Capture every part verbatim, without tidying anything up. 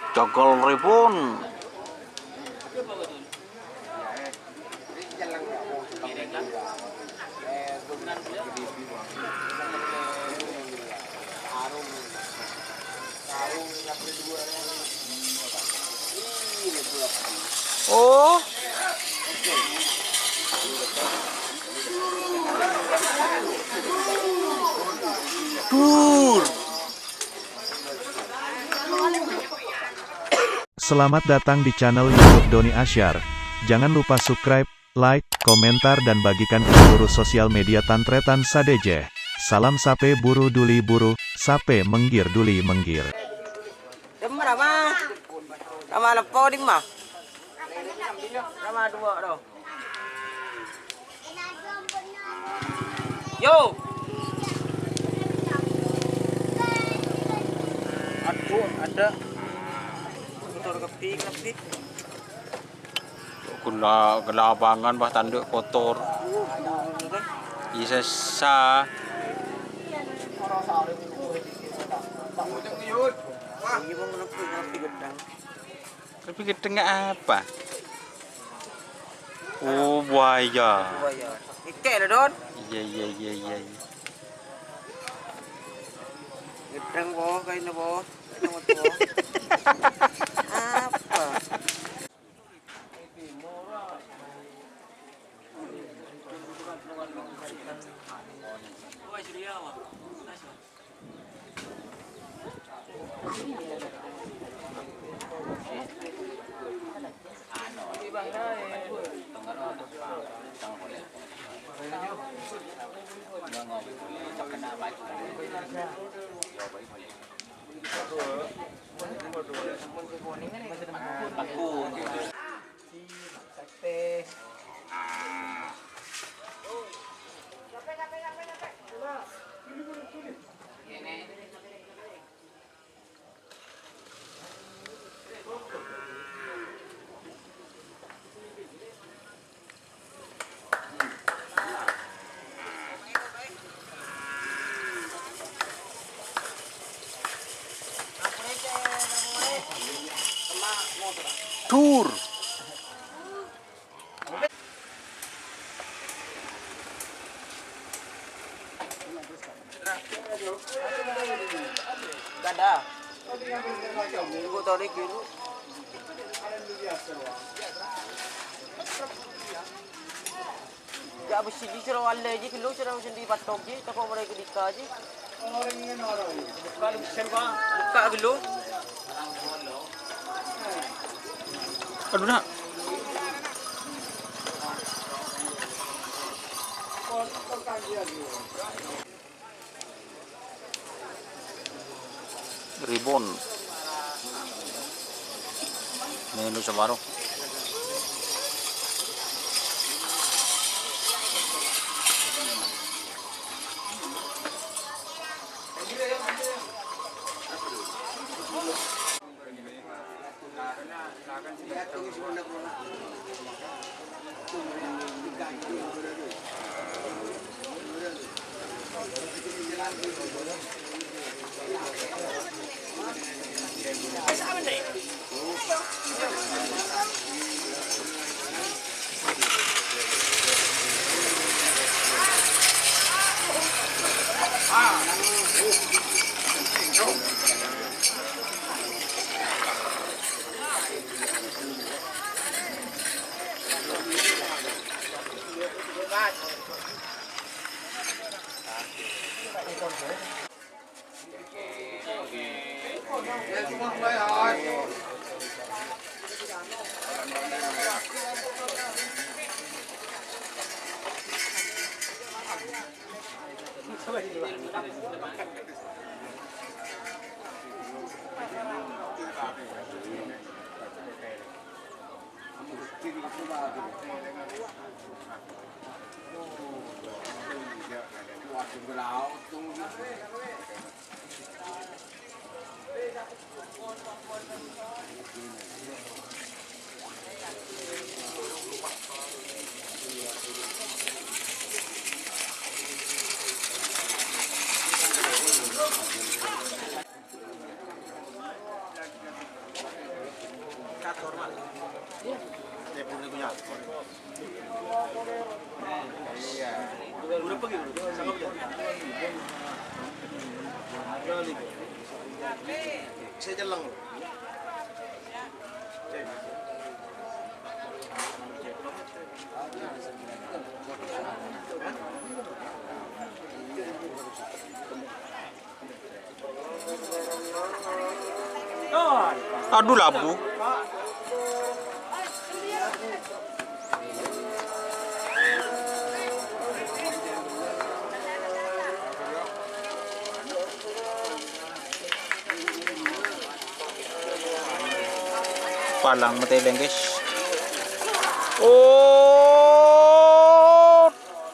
Cokol ripun. Oh. Dur. Selamat datang di channel YouTube Doni Asyar. Jangan lupa subscribe, like, komentar, dan bagikan ke seluruh sosial media tan-tarètan sadhâjâ. Salam sapè buru duli buru, sapè mèngghir duli mèngghir. Dimma, Rama? Rama leppo, dimma? Rama dua, do. Yo. Aduh, ada. Kotor kepi, kepi. Guna, guna lapangan, bah, tanduk kotor. Iya, sesa. Iya, Bang, ngerti, ngerti gedang. Lebih gedang apa? Oh, buaya. Buaya. Ikke lho, Don. Iya, iya, iya, iya, iya. Gedang, po, kainna, po. Kainna, po. Apa? Dur. Kada. Ibu tarik dulu. Ya, besi ji, sero walle ji, ghellu, sero sendi patok ji, tako mereka dika ji. Buka ghâllu. Aduh, Nak. Ribon. Menu saparo. Adu labu. Palang mate lengges. Oh,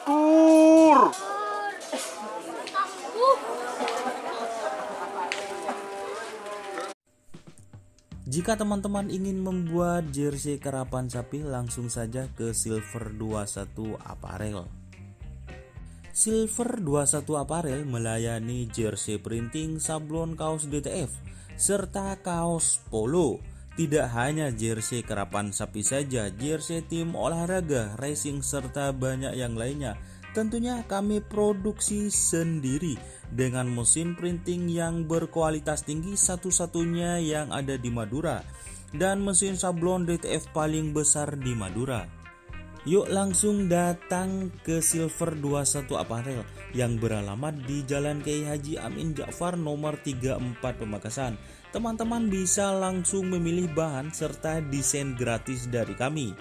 dur. Jika teman-teman ingin membuat jersey karapan sapi, langsung saja ke Silver dua satu Apparel. Silver dua satu Apparel melayani jersey printing, sablon kaos D T F, serta kaos polo. Tidak hanya jersey karapan sapi saja, jersey tim olahraga, racing, serta banyak yang lainnya. Tentunya kami produksi sendiri dengan mesin printing yang berkualitas tinggi, satu-satunya yang ada di Madura, dan mesin sablon D T F paling besar di Madura. Yuk langsung datang ke Silver dua satu Apparel yang beralamat di Jalan Kiai Haji Amin Ja'far nomor tiga empat Pamekasan. Teman-teman bisa langsung memilih bahan serta desain gratis dari kami.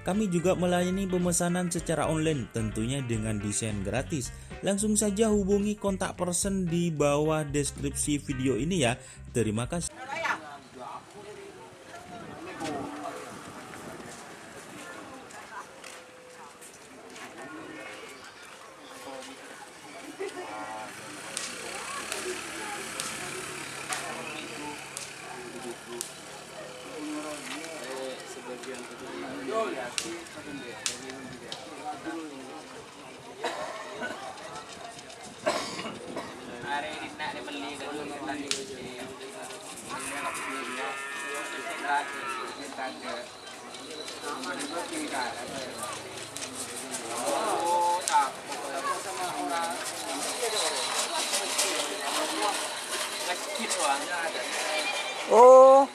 Kami juga melayani pemesanan secara online, tentunya dengan desain gratis. Langsung saja hubungi kontak person di bawah deskripsi video ini ya. Terima kasih. Oh.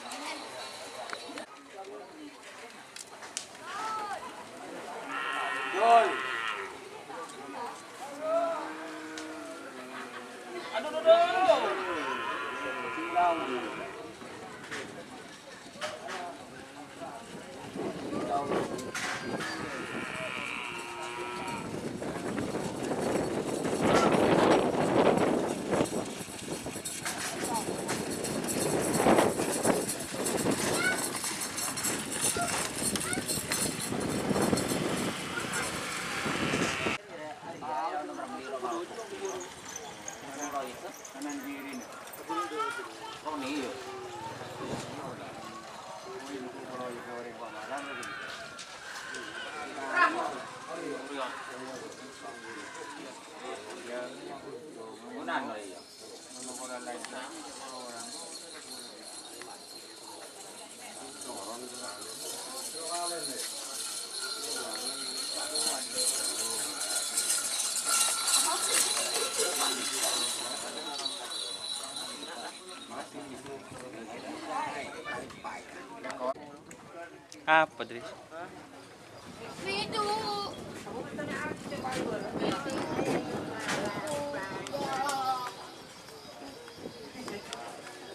Apa tadi?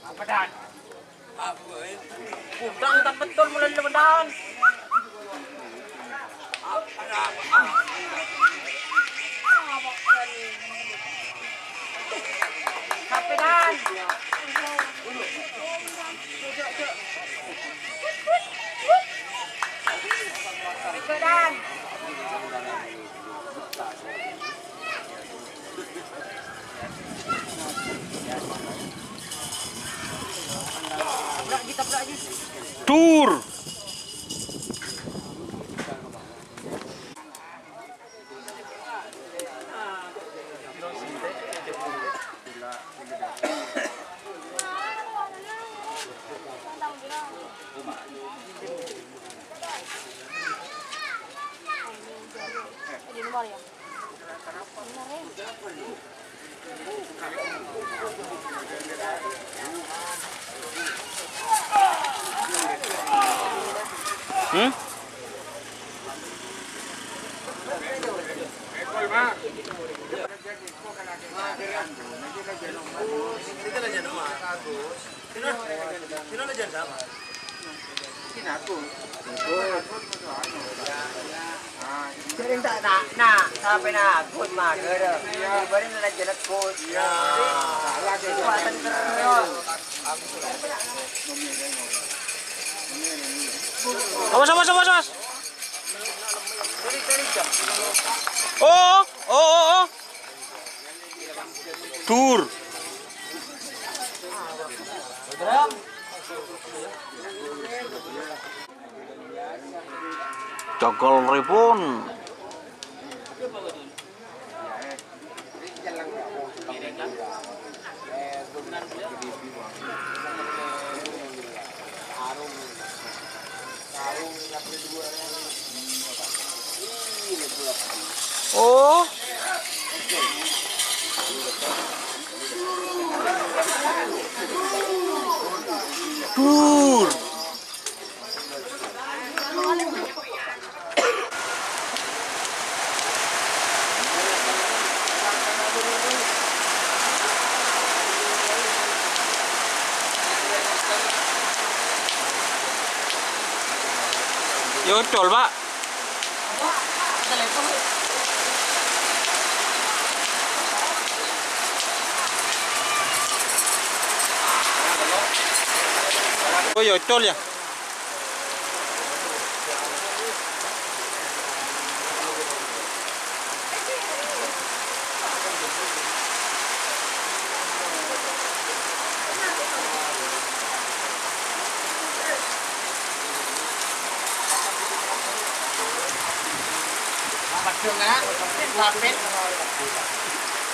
Apa, Dan? Udang tak betul mulai lemedan. Apa, Dan? Tur. Hmm? Sèngko' ta' na', na', sapèna Agus maghâr. Bâri' na' jhâ' Agus. Wah, tentrem. Awas, awas, awas, awas. Oh, oh, oh, oh. Dur. Cokol ripun. Oh. Dur. Yo, col, Pak. Oh, yo, col, ya.